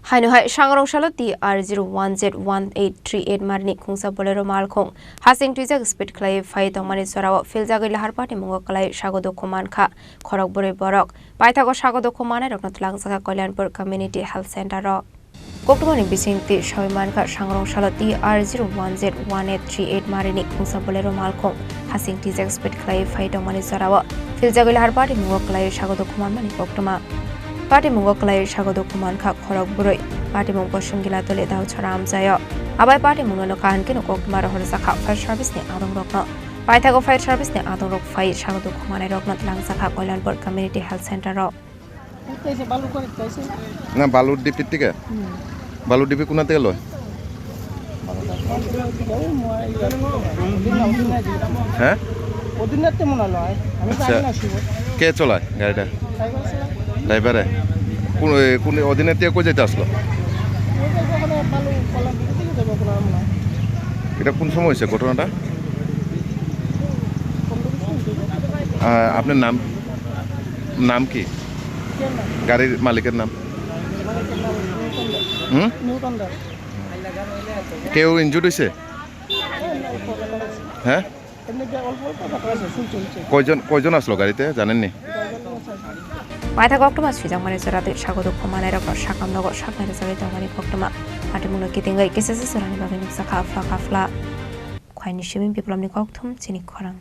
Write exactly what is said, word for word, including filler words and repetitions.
Haino hai Sangrong salo T R zero one Z one eight three eight marini khungsa Bolero malkhung hasing twijak speed khlaiwi phai tongmani jorao philjagwi lahar patimungo kwlai sago dukhu mankha khorok bwrwi borok. Paithago sago dukhu manairokno twlangjakha Kalyanpur Community Health Center o. Koktwmani bisingtwi sawi mankha, Sangrong salo T R zero one Z one eight three eight marini khungsa Bolero malkhung hasing twijak speed khlaiwi phai tongmani jorao philjagwi lahar patimungo kwlaiwi sago dukhu manmani koktwma. Patimungo kwlaiwi sago dukhu mankha khorok bwrwi. Patimung Bosongila Toli Daochara amchaio. Abai patimungno nokha hinkhe koktwma rohorjakha fire service ni adongrokno. Paithago fire service ni adongrok phai sago dukhu manairokno twlangjakha Kalyanpur Community Health Center o. উঠতেছে, বালু করে উঠতেছে। না, বালুর ডিপির থেকে? হুম। বালুর ডিপি কোন থেকে লয়? বালুটা কোন থেকে দিলে? ওই মোয়া-, ইয়ে, ওদিন না, ওদিন না, হ্যাঁ? ওদিন রাতে মনে হয়। আমি আচ্ছা। জানি না শুভ। কে চলায় গাড়িটা? ড্রাইভার ছিল। ড্রাইভারে? কোন, এ, কোন ওদিনের থেকে কই যাইতে আসলো? ওই যে ওখানে বালু কলার দিকে দিকে যাবো, কোনো আর মনে হয়। এটা কোন সময় হয়েছে ঘটনাটা? পনেরো বিশ মিনিট হয়েছে। আহ, আপনার নাম? নাম কি? গাড়ির মালিকের নাম? হুম? কেউ ইনজুর্ড হয়েছে? হ্যাঁ। কয়জন, কয়জন আসলো গাড়িতে, জানেননি? Paithago koktwma swijak mani jora tei sago dukhu manairokno sakam nogo saknai rwjagwi tongmani koktwma. Patimungno kitingwi kisasa jorani bagwi nukjakha afla kafla. Khwaini simi Biplopni kokthum chini khorang.